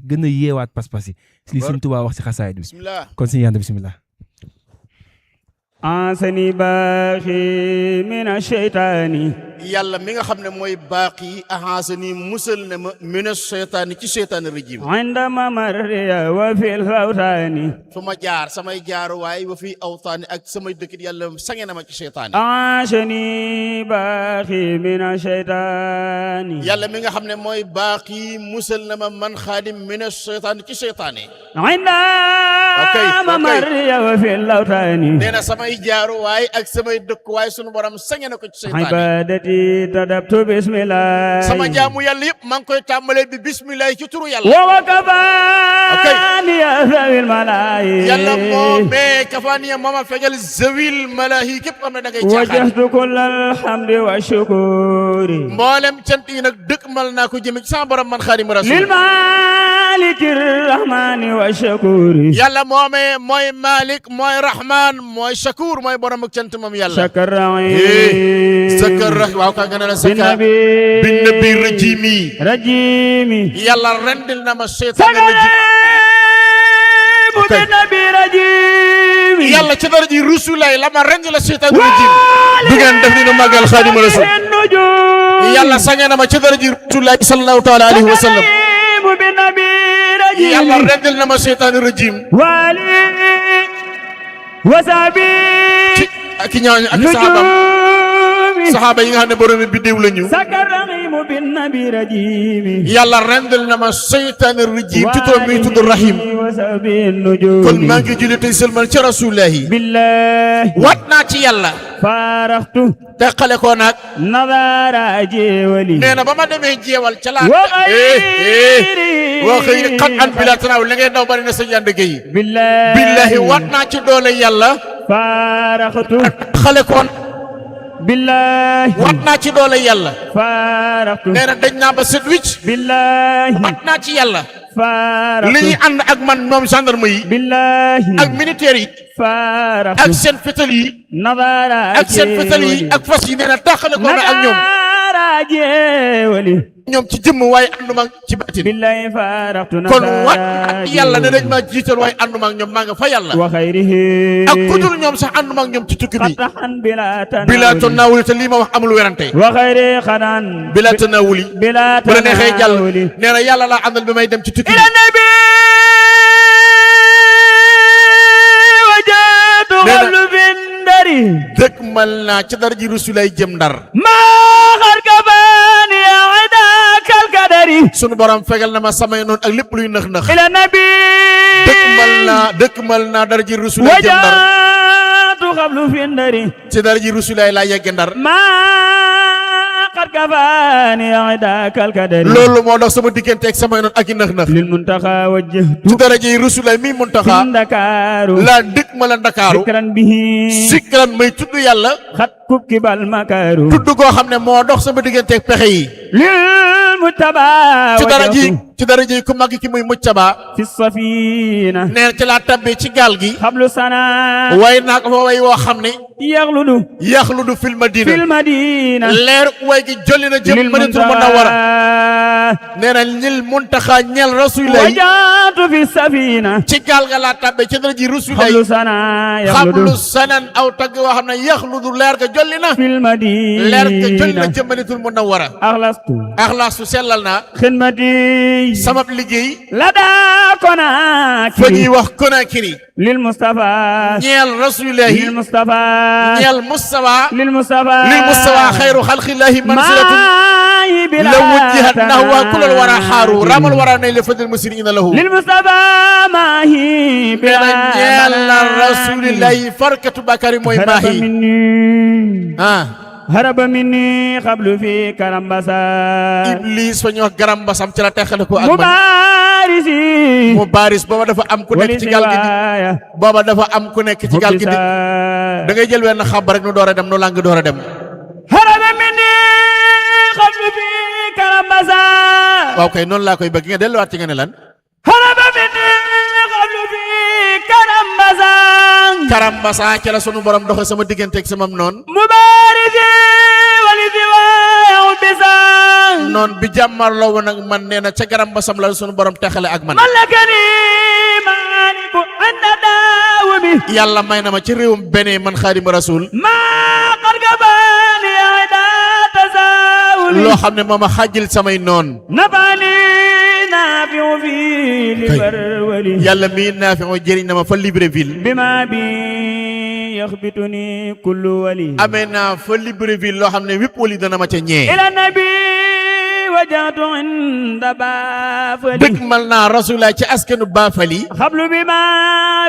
gën a yeewaat pas-pas yi li Sëñ Tuubaa wax ci xasaayid bi kon Sëñ Yanda bismillah ansani baaxi mina sheytaani yàlla mi nga xam ne mooy baaqi ahasani musal ne ma mina sheytaani ci sheytaani rajim inda mamarriya wa fil awtaani fu ma jaar samay jaaruwaay wa fi awtaani ak samay dëkkit yàlla sange na ma ci sheytaani ansani baaxi mina sheytaani yàlla mi nga xam ne mooy baaqi musal na ma man xaadim mina sheytaani ci sheytaani inda mamarriya wa fil awtaani nee na samay jaaruwaay ak samay dëkkuwaay sunu borom sange na ko ci sheytaani ibadati tadabtu bismillah sama jaamu yàlla yëpp maa ngi koy tàmbalee bi bismillah ci turu yàlla wa kafaani zawil malaayi yàlla moo mais kafaani mooma fegal zawil malaayi képp xam ne da ngay caaxaan wajjahtu kullal hamdi wa shukuri mboolem cant yi nag dëkk mal naa ko jëme ci sama borom man xaadimu rasul lil maliki rahmani wa shukuri yàlla moomee mooy malik mooy rahman mooy shakur mooy borom ak cant moom yàlla sakar waaw ka nga ne la sakar bin nabi rajimi yàlla rendil na ma seytaan rajim yàlla ci dara ji rusulay la ma rendil la seytaan rajim du ngeen def ni nu màggal xaadimu rasul yàlla sange na ma ci dara ji rusulay sallallahu taala alayhi wa sallam yàlla rendil na ma seytaan rajim wasabi ak ñaan ak saxaaba yi nga xam ne borom bi biddew lañu sakarahimu bin nabi rajim yàlla rendal na ma seytaane rajim ci toom mi tudd rahim kon maa ngi julli tey sëlmal ci rasulullahi billahi wat naa ci yàlla faraxtu teqale ko nag nadara jeewali nee na ba ma demee jeewal ca laa waa xëy xat an bi laa tanaaw li ngay daw bari na sa yànd gay billahi wat naa ci doole yàlla faraxtu xale koon billahi wat naa ci doole yàlla faraxtu nee na dañ naa ba set wicc billahi wat naa ci yàlla faraxtu li ñuy ànd ak man ñoom gendarme yi billahi ak militaire yi faraxtu ak seen fetal yi nadara ak seen fetal yi ak fas yi nee na taxale ko na ak ñoom jeewali ñoom ci jëmm waaye ànduma ci baatin billahi faraxtu kon wat yàlla ne dañ maa jiital waaye ànduma ak ñoom maa nga fa yàlla wa xayrihi ak ku dul ñoom sax ànduma ak ñoom ci tukki bi xataxan bila bila tanawuli te lii ma wax amul werante wa xayri xanan bila tanawuli bila bu la neexee jàll nee na yàlla laa àndal bi may dem ci tukki bi wajatu xablu bin dari dëkk mal naa ci dara ji rusulay jëm ndar sunu borom fegal na ma samay noonu ak lépp luy nëx-nëx ila nabi dëkk mal naa dara ji rusulay jëm ndar wajatu xablu bin dari ci dara ji rusulay laa yegge ndar qad kafaani idakal kadari loolu moo dox sama diggante ak samay noonu ak i nëx-nëx lil muntaxa wajjahtu ci dara ji rusulay mi muntaxa ndakaaru laa dëkk ma la ndakaaru sikran bihi sikran may tudd yàlla xat kub kibal makaaru tudd koo xam ne moo dox sama diggante ak pexe yi mutaba ci dara ji ku mag ki muy muccaba fi safina neen ci laa tabbee ci gaal gi xablu sana way naa ko fa way woo xam ne yaxludu fil madina leer way gi jolli na jëm Madinatul Munawwara nee na lil muntaxa ñeel rasulillah wajaatu fi safina ci gaal ga laa tabbee ci dara ji rasulillah xablu sana xablu sanan aw tagg woo xam ne yaxludu leer ga jolli na fil madina leer ga jolli na jëm Madinatul Munawwara axlastu sellal naa xidmati samab liggéey la daa Konaakiri fa ñuy wax Konaakiri lil Mustafa ñeel rasulillahi lil Mustafa ñeel Mustafa lil Mustafa xayru xalqillahi manzilatun la wujjihat nahwa kullal wara xaaru ramal wara nay le fadil musirina lahu lil Mustafa maahi bi ñeel rasulillahi farkatu bakari mooy maahi haraba minni xablu fi karambasa iblis fa ñuy wax garambasam ci la teqale ko ak mu baaris booba dafa am ku nekk ci gaal gi di da ngay jël wenn xabar rek nu door a dem nu lang door a dem haraba minni xablu fi karambasa waaw kay noonu laa koy bëgg nga delluwaat ci nga ne lan haraba minni xablu fi karambasa ci la sunu borom doxe sama diggante ak sama noon noon bi jàmmarloo woon ak man nee na ca garam ba sam la sunu borom texale ak man malakani maaniku anda daawami yàlla may na ma ci réewum benee man Xaadimu Rasuul maa xargabani ayda tasawuli loo xam ne moo ma xàjjil samay noon nafani naafiu fi libarwali yàlla mii naafi o jëriñ na ma fa Libreville bima bi yaxbituni kullu wali amee naa fa Libreville loo xam ne wépp wali dana ma ca ñee ila nabi wajatu inda baafali dëgg mal naa Rasulullah ci askanu Baafali xablu bima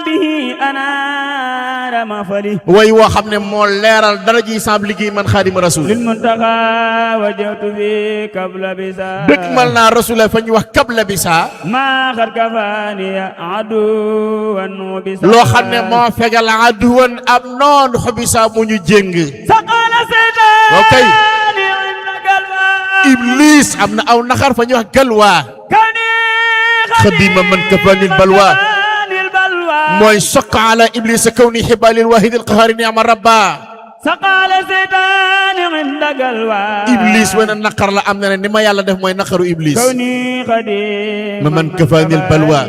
bihi anaara mafali way woo xam ne moo leeral dara ji saab liggéey man Xaadimu Rasuul lil muntaxa wajatu fi kabla bisa dëgg mal naa Rasulullah fa ñu wax kabla bisa maa xar kafaaniya aduwan bisa loo xam ne moo fegal aduwan ab noon xobisa mu ñu jéng saqala seytaan okay. inda galwa Iblis am na aw naxar fa ñu wax galwaa kani xadima man kafanil balwa mooy soqa ala iblis kawni xibalil wahidil qahaari ni'ma rabba saqala seytaan inda galwa iblis wana naqar la am na ne ni ma yàlla def mooy naqaru iblis kawni xadim ma man kafanil balwa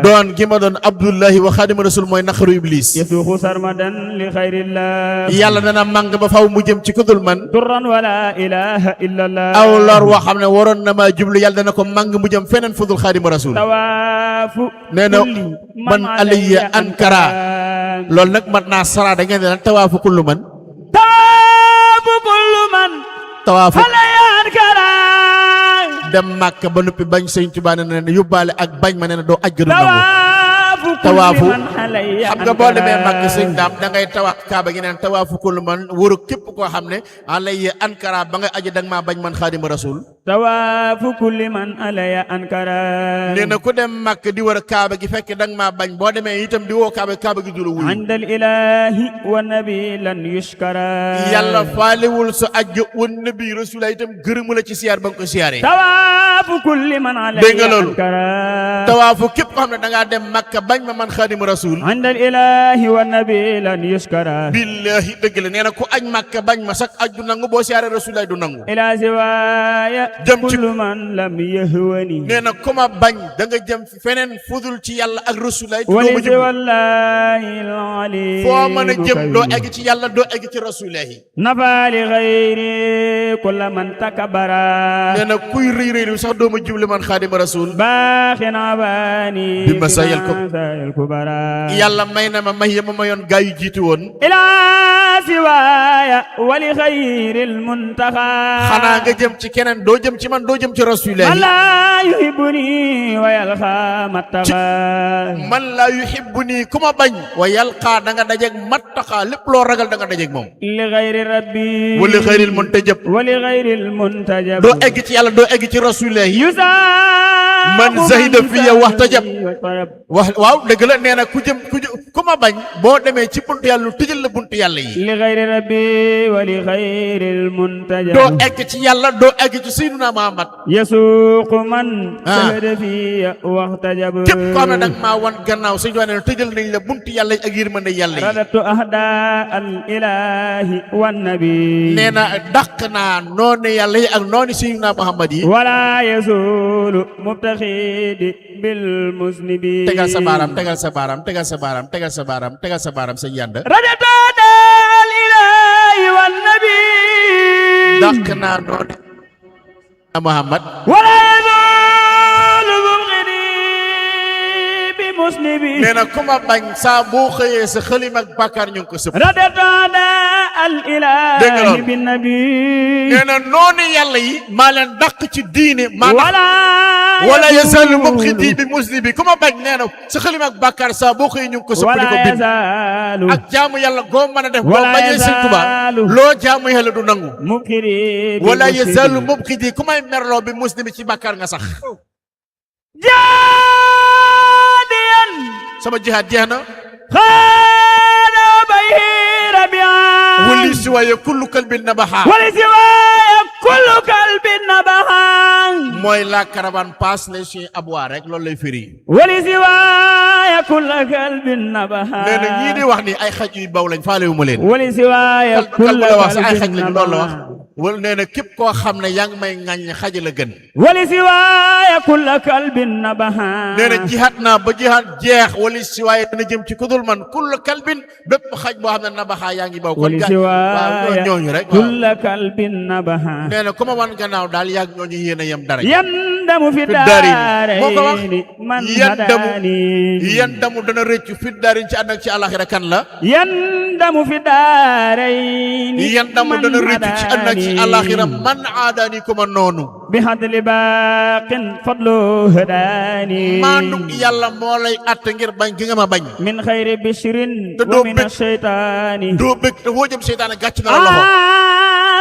doon gi ma doon Abdullahi wa Xaadimu Rasuul mooy naqaru iblis yasuuxu sarmadan li xayrillah yàlla dana màng ba faw mu jëm ci kudul man turran wala ilaha illallah aw lor woo xam ne waroon na maa jublu yàlla dana ko màng mu jëm feneen fudul Xaadimu Rasuul tawaafu nee na man alayya ankara loolu nag mat naa sara da ngeen ne tawaafu kullu man tawaafu kullu man tawaafu alayya ankara dem màkk ba noppi bañ Sëñ Tuubaa ne na yóbbaale ak bañ ma ne na doo aj gënu nangu tawaafu xam nga boo demee màkk sëñ daam da ngay tawaaf kaaba gi neen tawaafu kullu man wóoru képp koo xam ne alayya ankara ba ngay aji danga maa bañ man Xaadimu Rasuul tawaafu kulli man alayya ankara nee na ku dem màkk di wër kaaba gi fekk danga maa bañ boo demee itam di woo kaaba gi du la wuyu indal ilaahi wa nabi lan yushkara yàlla faalewul sa ajj wa nabi Rasuul itam gërëmu la ci siyaar ba nga ko siyaaree tawaafu kulli man dégg nga alayya loolu ankara tawaafu képp koo xam ne dangaa dem màkk bañ ma man Xaadimu Rasuul indal ilaahi wa nabi lan yushkara billaahi dëgg la nee na ku aj màkk bañ ma sax aj du nangu boo siyaaree Rasuul du nangu ila siwaaya jëm ci kullu man lam yahwani nee na ku ma bañ da nga jëm feneen fudul ci yàlla ak Rasuul doo wali ma si jëm wallahi al-ali foo mën a jëm doo egg ci yàlla doo egg ci Rasuul nafaali xayri kulla man takabara nee na kuy rëy rëy sax doo ma jublu man Xaadimu Rasuul baaxin abani bi ma sayal ko kubara yàlla may na ma may ya ma mayoon gaa yu jiitu woon ila siwaaya wali xayril muntaxa xanaa nga jëm ci keneen doo jëm ci man doo jëm ci Rasuul man laa yuhibbuni wa yalqa mattaqa man laa yuhibbuni ku ma bañ wa yalqaa da nga dajeeg mattaqa lépp loo ragal da nga dajeeg moom li xayri rabbi wali xayril muntajab wali xayril muntajab doo egg ci yàlla doo egg ci Rasuul man zahida fiya waxtajab wax waaw dëgg la nee na ku ma bañ boo demee ci buntu yàlla lu tëjal la buntu yàlla yi li xayri rabbi wa li xayril muntajab doo egg ci yàlla doo egg ci Seydina Muhammad yasuuqu man zahida fiya waxtajab képp koo xam ne danga maa wan gannaaw Sëñ Tuubaa nee na tëjal nañ la buntu yàlla yi ak yërmande yàlla yi radatu ahda al ilahi wan nabi nee na dàq naa noonu yàlla yi ak noonu Seydina Muhammad yi wala yasulu mubtaxidi bil musnibi tegal sa baaraam tegal sa baaraam tegal sa baaraam tegal sa baaraam tegal sa baaraam sëñ Yanda radatu al ilahi wan nabi dàq naa noonu Muhammad wala yasulu mubtaxidi bi musnibi nee na ku ma bañ saa boo xëyee sa xëlim ak bàkkaar ñu ngi ko sëpp radatu al ilahi bin nabi nee na noonu yàlla yi maa leen dàq ci diine wala wala yazalu mubxidi bi muslibi ku ma bañ nee na sa xëlim ak bàkkaar saa boo xëyee ñu ngi ko sëpp di ko bind ak jaamu yàlla goo mën a def boo bañee Sëñ Tuubaa loo jaamu yàlla du nangu wala yazalu mubxidi ku may merloo bi muslibi ci bàkkaar nga sax jaadiyan sama jihaad jeex na xaana bay rabia wali si waaye kullu kalbin nabaha wali si waaye kullu kalbin nabaha mooy la caravane passe les chiens aboient rek loolu lay firi wali si waaye kullu kalbin nabaha nee na ñii di wax ni ay xaj yu baw lañ faale wu ma leen wali si waaye kullu kalbu la wax sa ay xaj lañ loolu la wax wala nee na képp koo xam ne yaa ngi may ŋàññ xaja la gën wali siwaaya kulla kalbin nabaha nee na jihaat naa ba jihaat jeex wali siwaaya dana jëm ci kudul man kulla kalbin bépp xaj boo xam ne nabaha yaa ngi baw kon wali siwaaya ñooñu rek kulla kalbin nabaha nee na ku ma wan gannaaw daal yaa ngi ñooñu yéen a yem dara yandamu fi moo ko wax daarayni man hadaani yandamu dana rëccu fi daarin ci ànd ak ci àlaxira kan la yandamu fi daarayni yandamu dana rëccu ci ànd ak ci àlaxira man aadaani ko ma noonu bi hadli baaqin fadlu hadaani maandu yàlla moo lay atte ngir bañ gi nga ma bañ min xayri bishrin te wa doo min bëgg asheytaani doo bëgg te foo jëm seytaane gàcc na la loxo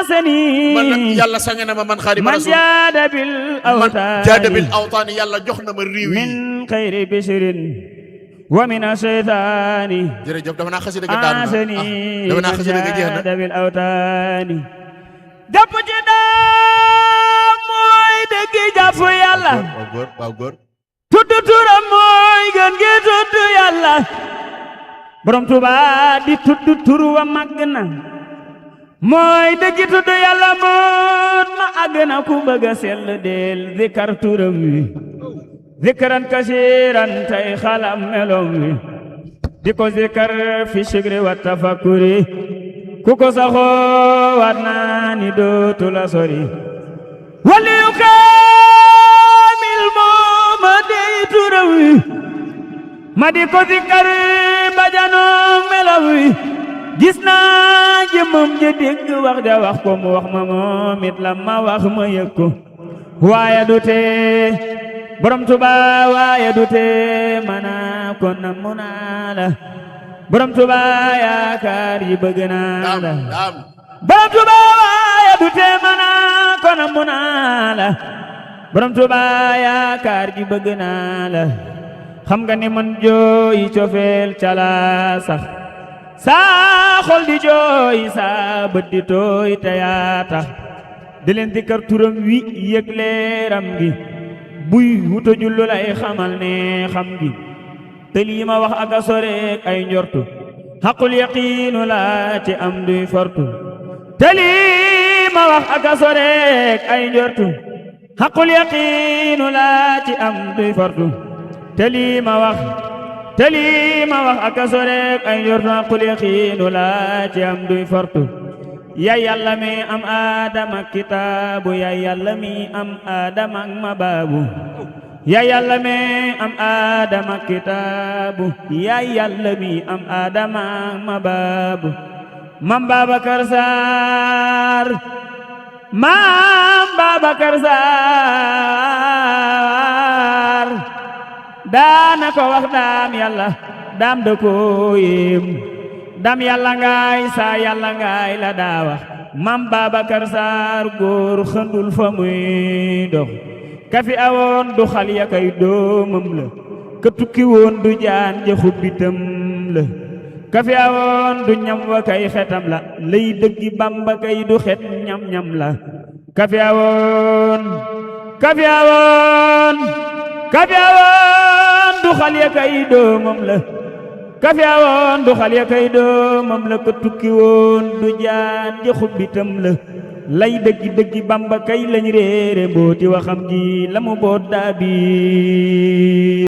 asani man nag yàlla sange na ma man Xaadimu man Rasuul jaada bil man awtaani jaada bil awtaani yàlla jox na ma riiw yi min xayri bishrin wa min asheytaani jërëjëf dafa naa xasida ga daanu asani na dafa naa man xasida ga jeex na jaada bil awtaani jàpp ci daam mooy dëgg jàpp yàlla waaw góor waaw góor tudd turam mooy gën gi tudd yàlla borom Tuubaa di tudd tur wa màgg na mooy dëgg tudd yàlla moot ma àgg na ku bëgg a sell del zikar turam wi zikran kasiran tay xalam melom wi di ko zikar fi shigri wa tafakkuri ku ko saxoo waat naa ni dootu la sori waliyu kaamil mooma dey turam wi ma di ko zikar bajanoog melaw wi gis naa jëmmam ja dégg wax ja wax ko mu wax ma moom it la ma wax ma yëg ko waaye du tee borom Tuubaa waaye du tee mana kon na mu naa la borom Tuubaa yaakaar yi bëgg naa la borom Tuubaa waaye du tee mana kon na mu naa la borom Tuubaa yaakaar yi bëgg naa la xam nga ni man jooyi cofeel cala sax saa xol di jooy saa bët di tooy te yaa tax di leen dikkar turam wi yëg leeram gi buy wuta jullu lay xamal ne xam gi te lii ma wax aka soreek ay njortu xaqul yaqiinu laa ci am duy fortu te lii ma wax aka soreek ay njortu xaqul yaqiinu laa ci am duy fortu te lii ma wax aka soreek ay njortu xaqul yaqiinu laa ci am duy fortu yaa yàlla mi am aadama kitaabu yaa yàlla mi am aadama ak mabaabu yaa yàlla mi am aadama kitaabu yaa yàlla mi am aadama ak mabaabu mam Babakar Sarr daana ko wax daam yàlla daam da ko yéem dam yàlla ngaay saa yàlla ngaay la daa wax mam Babakar Sarr góor xëndul fa muy dox ka fi awoon du xal ya kay doomam la ka tukki woon du jaan ja xubbitam la ka fi awoon du ñam wa kay xetam la lay dëggi Bamba kay du xet ñam la ka fi awoon du xal ya kay doomam la kafe awoon du xal ya kay doomam la ko tukki woon du jaan ji xubbitam la lay dëggi Bamba kay lañ réere mbooti waxam ji la mu boot daa bi